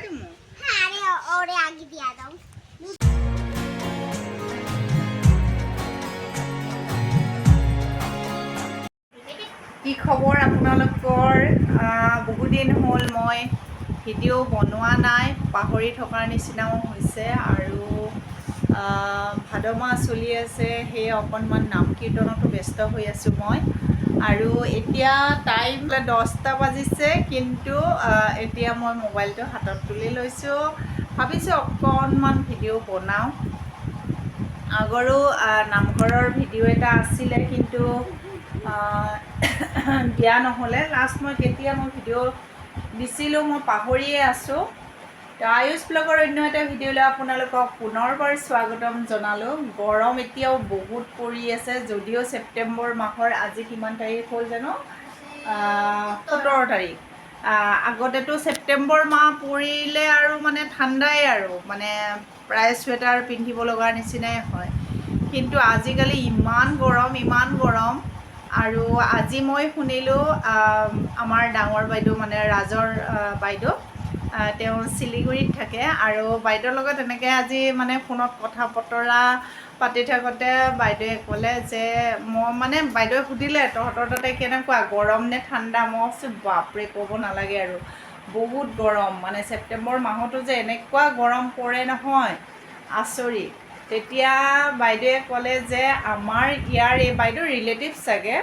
হ্যাঁ, আৰে ওৰে আগে দিয়া দাও। কি খবৰ আপোনালোকৰ? বহুদিন হ'ল মই ভিডিঅ' বনোৱা নাই, পাহৰি থকাৰ নিচিনাও হৈছে। আৰু ভাদ মাহ চলি আছে, সেয়ে অকণমান নাম কীৰ্তনতো ব্যস্ত হৈ আছোঁ মই। আৰু এতিয়া টাইম 10টা বাজিছে, কিন্তু এতিয়া মই মোবাইলটো হাতত তুলি লৈছোঁ, ভাবিছোঁ অকণমান ভিডিঅ' বনাওঁ। আগৰো নামঘৰৰ ভিডিঅ' এটা আছিলে, কিন্তু দিয়া নহ'লে। লাষ্ট মই কেতিয়া মই ভিডিঅ' দিছিলোঁ, মই পাহৰিয়ে আছোঁ। তো আয়ুষ ব্লগৰ অন্য এটা ভিডিঅ'লৈ আপোনালোকক পুনৰবাৰ স্বাগতম জনালোঁ। গৰম এতিয়াও বহুত পৰি আছে, যদিও ছেপ্টেম্বৰ মাহৰ আজি কিমান তাৰিখ হ'ল জানো? 17 তাৰিখ। আগতেতো ছেপ্টেম্বৰ মাহ পৰিলে আৰু মানে ঠাণ্ডাই আৰু মানে প্ৰায় চুৱেটাৰ পিন্ধিব লগাৰ নিচিনাই হয়, কিন্তু আজিকালি ইমান গৰম, ইমান গৰম। আৰু আজি মই শুনিলোঁ, আমাৰ ডাঙৰ বাইদেউ, মানে ৰাজৰ বাইদেউ, তেওঁ শিলিগুৰিত থাকে। আৰু বাইদেউৰ লগত এনেকৈ আজি মানে ফোনত কথা বতৰা পাতি থাকোঁতে বাইদেৱে ক'লে যে, মই মানে বাইদেৱে সুধিলে, তহঁতৰ তাতে কেনেকুৱা গৰম নে ঠাণ্ডা? মই কৈছোঁ, বাপৰে, ক'ব নালাগে আৰু, বহুত গৰম। মানে ছেপ্টেম্বৰ মাহতো যে এনেকুৱা গৰম পৰে নহয়, আচৰিত। তেতিয়া বাইদেৱে ক'লে যে আমাৰ ইয়াৰ এই বাইদেউৰ ৰিলেটিভ চাগে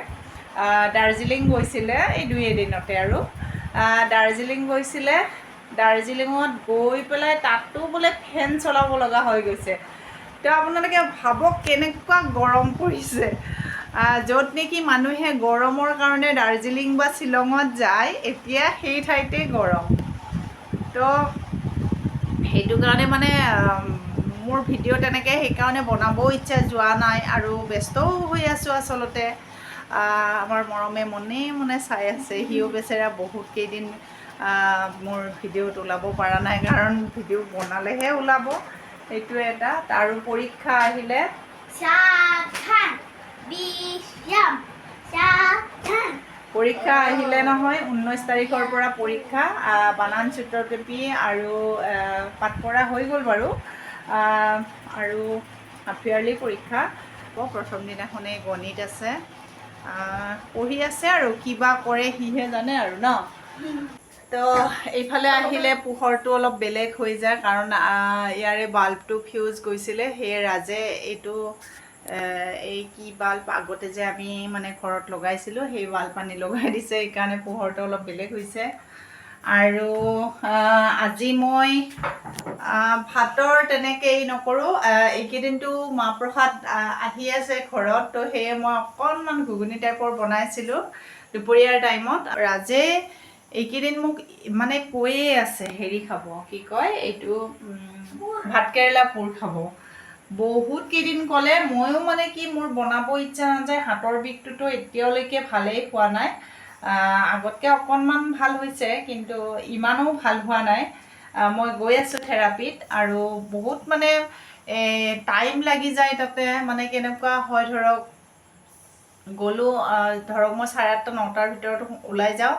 দাৰ্জিলিং গৈছিলে এই দুই এদিনতে আৰু দাৰ্জিলিং গৈছিলে। দাৰ্জিলিঙত গৈ পেলাই তাতো বোলে ফেন চলাব লগা হৈ গৈছে। তো আপোনালোকে ভাবক কেনেকুৱা গৰম পৰিছে। য'ত নেকি মানুহে গৰমৰ কাৰণে দাৰ্জিলিং বা শ্বিলঙত যায়, এতিয়া সেই ঠাইতে গৰম। তো সেইটো কাৰণে মানে মোৰ ভিডিঅ' তেনেকৈ সেইকাৰণে বনাবও ইচ্ছা যোৱা নাই আৰু ব্যস্তও হৈ আছোঁ আচলতে। আমাৰ মৰমে মনে মনে চাই আছে। সিও বেচেৰা বহুত কেইদিন মোৰ ভিডিঅ'ত ওলাব পৰা নাই, কাৰণ ভিডিঅ' বনালেহে ওলাব, সেইটো এটা। তাৰো পৰীক্ষা আহিলে। সাবধান, বিশ্ৰাম, সাবধান। পৰীক্ষা আহিলে নহয়, 19 তাৰিখৰ পৰা পৰীক্ষা। বানান, চিত্ৰলিপি আৰু পাঠ পঢ়া হৈ গ'ল বাৰু। আৰু হাফ ইয়াৰলি পৰীক্ষা। আকৌ প্ৰথম দিনাখনেই গণিত আছে। পঢ়ি আছে আৰু কিবা কৰে সিহে জানে আৰু ন। তো এইফালে আহিলে পোহৰটো অলপ বেলেগ হৈ যায়, কাৰণ ইয়াৰে বাল্বটো ফিউজ গৈছিলে। সেয়ে ৰাজে এইটো এই কি বাল্ব আগতে যে আমি মানে ঘৰত লগাইছিলোঁ, সেই বাল্ব আনি লগাই দিছে। সেইকাৰণে পোহৰটো অলপ বেলেগ হৈছে। আৰু আজি মই ভাতৰ তেনেকৈ এই নকৰোঁ। এইকেইদিনটো মাহ প্ৰসাদ আহি আছে ঘৰত, তো সেয়ে মই অকণমান ঘুগুনি টাইপৰ বনাইছিলোঁ দুপৰীয়াৰ টাইমত। ৰাজে এইকেইদিন মোক মানে কৈয়ে আছে, হেৰি খাব, কি কয় এইটো, ভাতকেৰেলা পোৰ খাব। বহুত কেইদিন ক'লে, ময়ো মানে কি মোৰ বনাব ইচ্ছা নাযায়। হাতৰ বিষটোতো এতিয়ালৈকে ভালেই হোৱা নাই। আগতকৈ অকণমান ভাল হৈছে, কিন্তু ইমানো ভাল হোৱা নাই। মই গৈ আছোঁ থেৰাপিত আৰু বহুত মানে টাইম লাগি যায় তাতে। মানে কেনেকুৱা হয়, ধৰক গ'লোঁ, ধৰক মই 8:30, 9টাৰ ভিতৰত ওলাই যাওঁ।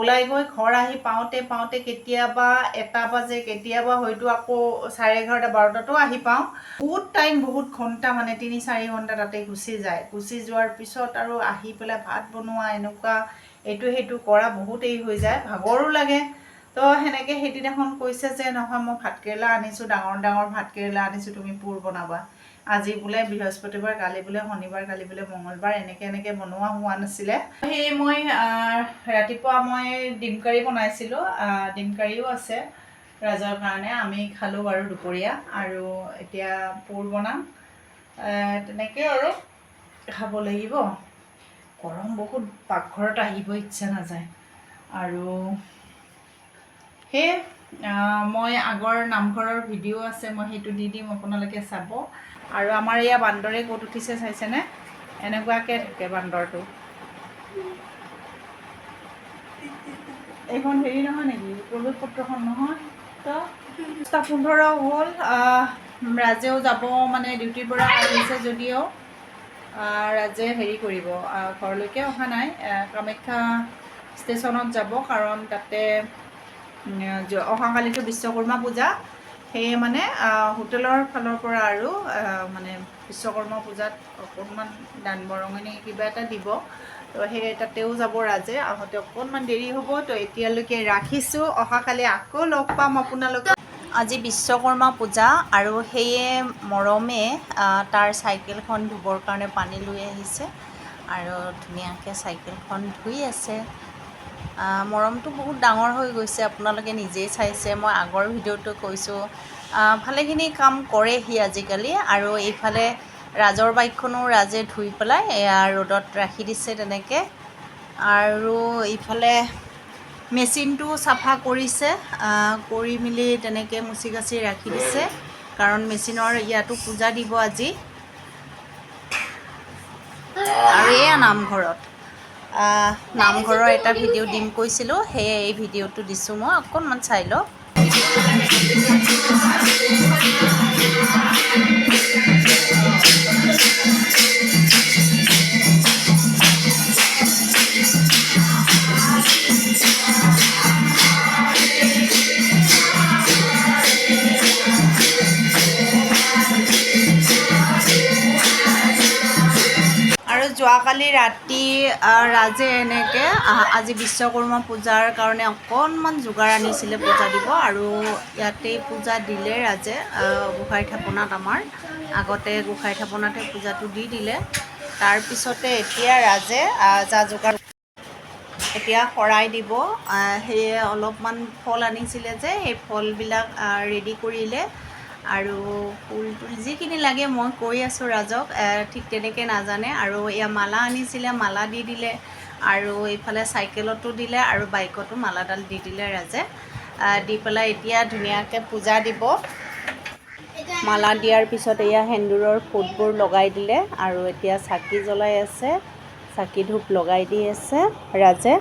ওলাই গৈ ঘৰ আহি পাওঁতে পাওঁতে কেতিয়াবা 1টা বাজে, কেতিয়াবা হয়তো আকৌ 11:30, 12টাতো আহি পাওঁ। বহুত টাইম, বহুত ঘণ্টা, মানে 3-4 ঘণ্টা তাতে গুচি যায়। গুচি যোৱাৰ পিছত আৰু আহি পেলাই ভাত বনোৱা, এনেকুৱা এইটো সেইটো কৰা বহুত এই হৈ যায়, ভাগৰো লাগে। তো সেনেকৈ সেইদিনাখন কৈছে যে নহয়, মই ভাতকেৰেলা আনিছোঁ, ডাঙৰ ডাঙৰ ভাতকেৰেলা আনিছোঁ, তুমি পোৰ বনাবা। আজি বোলে বৃহস্পতিবাৰ, কালি বোলে শনিবাৰ, কালি বোলে মঙলবাৰ, এনেকৈ এনেকৈ বনোৱা হোৱা নাছিলে। সেয়ে মই ৰাতিপুৱা মই ডিম কাৰী বনাইছিলোঁ। ডিম কাৰীও আছে ৰাজৰ কাৰণে, আমি খালোঁ বাৰু দুপৰীয়া। আৰু এতিয়া পোৰ বনাম, তেনেকৈ আৰু খাব লাগিব। গৰম বহুত, পাকঘৰত আহিব ইচ্ছা নাযায়। আৰু সেয়ে মই আগৰ নামঘৰৰ ভিডিঅ' আছে, মই সেইটো দি দিম, আপোনালোকে চাব। আৰু আমাৰ এয়া বান্দৰে ক'ত উঠিছে চাইছেনে? এনেকুৱাকৈ থাকে বান্দৰটো। এইখন হেৰি নহয় নেকি? প্ৰৱেশ পত্ৰখন নহয়। তো 10টা 15 হ'ল। ৰাজেও যাব, মানে ডিউটিৰ পৰা আহিছে যদিও ৰাজে হেৰি কৰিব, ঘৰলৈকে অহা নাই, কামাখ্যা ষ্টেচনত যাব, কাৰণ তাতে অহাকালিতো বিশ্বকৰ্মা পূজা, সেয়ে মানে হোটেলৰ ফালৰ পৰা আৰু মানে বিশ্বকৰ্মা পূজাত অকণমান দান বৰঙণি কিবা এটা দিব। তো সেই তাতেও যাব ৰাজে, আহোঁতে অকণমান দেৰি হ'ব। তো এতিয়ালৈকে ৰাখিছোঁ, অহাকালি আকৌ লগ পাম আপোনালোকক। আজি বিশ্বকৰ্মা পূজা আৰু সেয়ে মৰমে তাৰ চাইকেলখন ধুবৰ কাৰণে পানী লৈ আহিছে আৰু ধুনীয়াকৈ চাইকেলখন ধুই আছে। মৰমটো বহুত ডাঙৰ হৈ গৈছে, আপোনালোকে নিজেই চাইছে, মই আগৰ ভিডিঅ'টো কৈছোঁ। ভালেখিনি কাম কৰে সি আজিকালি। আৰু এইফালে ৰাজৰ বাইকখনো ৰাজে ধুই পেলাই এয়া ৰ'দত ৰাখি দিছে তেনেকৈ। আৰু এইফালে মেচিনটো চাফা কৰিছে, কৰি মেলি তেনেকৈ মুচি কাচি ৰাখি দিছে, কাৰণ মেচিনৰ ইয়াতো পূজা দিব আজি। আৰু এয়া নামঘৰত নামঘৰৰ এটা ভিডিঅ' দিম কৈছিলোঁ, সেয়ে এই ভিডিঅ'টো দিছোঁ মই, অকণমান চাই লওক। আৰু যোৱাকালি ৰাতি ৰাজে এনেকৈ আজি বিশ্বকৰ্মা পূজাৰ কাৰণে অকণমান যোগাৰ আনিছিলে পূজা দিব, আৰু ইয়াতেই পূজা দিলে ৰাজে গোঁসাই থাপনাত। আমাৰ আগতে গোঁসাই থাপনাতে পূজাটো দি দিলে, তাৰপিছতে এতিয়া ৰাজে যা যোগাৰ এতিয়া শৰাই দিব। সেয়ে অলপমান ফল আনিছিলে যে, সেই ফলবিলাক ৰেডি কৰিলে আৰু ফুল তুল যিখিনি লাগে মই কৈ আছোঁ ৰাজক, ঠিক তেনেকৈ নাজানে। আৰু এয়া মালা আনিছিলে, মালা দি দিলে, আৰু এইফালে চাইকেলতো দিলে আৰু বাইকতো মালাডাল দি দিলে ৰাজে। দি পেলাই এতিয়া ধুনীয়াকৈ পূজা দিব। মালা দিয়াৰ পিছত এয়া সেন্দুৰৰ ফুটবোৰ লগাই দিলে আৰু এতিয়া চাকি জ্বলাই আছে, চাকি ধূপ লগাই দি আছে ৰাজে।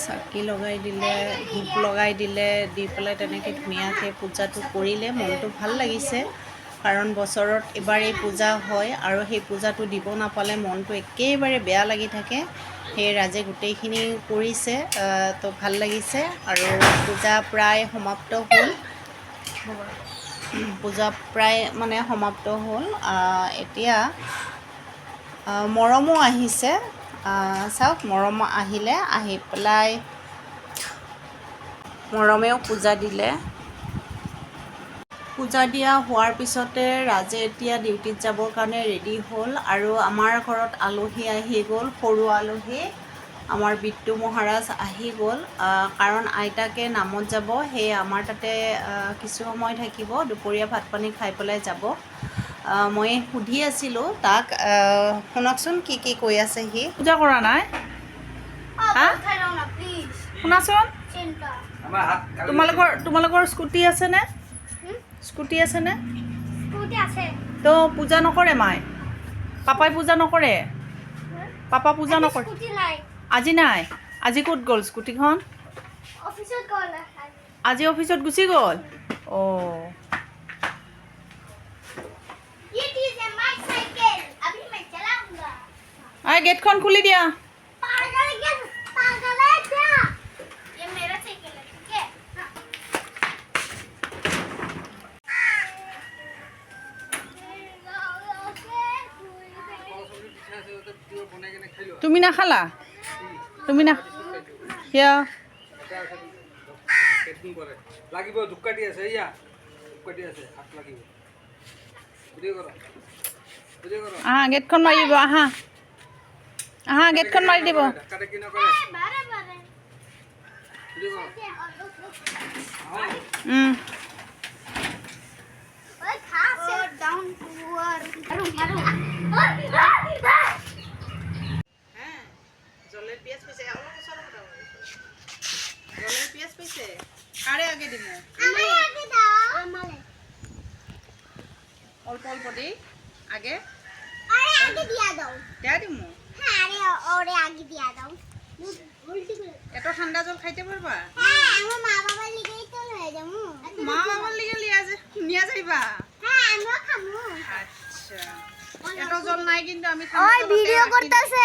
চাকি লগাই দিলে, ধূপ লগাই দিলে, দি পেলাই তেনেকৈ ধুনীয়াকৈ পূজাটো কৰিলে, মনটো ভাল লাগিছে। কাৰণ বছৰত এবাৰেই পূজা হয় আৰু সেই পূজাটো দিব নাপালে মনটো একেবাৰে বেয়া লাগি থাকে। সেই ৰাজে গোটেইখিনি কৰিছে, তো ভাল লাগিছে। আৰু পূজা প্ৰায় সমাপ্ত হ'ল, পূজা প্ৰায় মানে সমাপ্ত হ'ল। এতিয়া মৰমো আহিছে, চাওক মৰম আহিলে, আহি পেলাই মৰমেও পূজা দিলে। পূজা দিয়া হোৱাৰ পিছতে ৰাজে এতিয়া ডিউটিত যাবৰ কাৰণে ৰেডি হ'ল। আৰু আমাৰ ঘৰত আলহী আহি গ'ল, সৰু আলহী আমাৰ বিট্টু মহাৰাজ আহি গ'ল। কাৰণ আইতাকে নামত যাব, সেয়ে আমাৰ তাতে কিছু সময় থাকিব, দুপৰীয়া ভাত পানী খাই পেলাই যাব। মই সুধি আছিলোঁ তাক, শুনকচোন কি কি কৈ আছে সি। পূজা কৰা নাই? হা? শুনাচোন, তোমালোকৰ স্কুটি আছেনে? স্কুটি আছেনে? স্কুটি আছে। তো পূজা নকৰে মায়ে? পাপাই পূজা নকৰে? পাপা পূজা নকৰে? স্কুটি নাই। আজি নাই? আজি ক'ত গ'ল স্কুটিখন? অফিচত গ'ল। আজি অফিচত গুচি গ'ল। অঁ। It is a my cycle. अभी मैं चलाऊंगा। আই, গেটখন খুলি দিয়া। पागल क्या, पागल है क्या? ये मेरा साइकिल है, ठीक है? हाँ। তুমি নাখালা? তুমি না কিয়? লাগিব, ধূপকাঠি আছে, এয়া ধূপকাঠি আছে, হাত লাগিব। ভিডিঅ' কৰ, ভিডিঅ' কৰ। আহা, গেটখন মাৰি দিব। আহা আহা, গেটখন মাৰি দিব। ধাক্কা ধাক্কি নকৰে। बारे बारे। ভিডিঅ' কৰ। Down poor. জলেৰ পিঁয়াজ পাইছে, অলপ ওচৰত কথা, জলেৰ পিঁয়াজ পাইছে। কাৰে আগে দিম? আমারে দাও, আমারে। অল্প অল্প দেই আগে। আরে আগে দিয়া দাও। দিয়া দিম? হ্যাঁ, আরে ওরে আগে দিয়া দাও, উল্টি করে। এত ঠান্ডা জল খাইতে পারবা? হ্যাঁ, আমার মা বাবার লিগেই তো লয়ে যাবো। মা বাবার লিগে লিয়া নিয়া যাইবা? হ্যাঁ, আমিও খামু। আচ্ছা, এত জল নাই কিন্তু আমি। ওই ভিডিও করতেছে।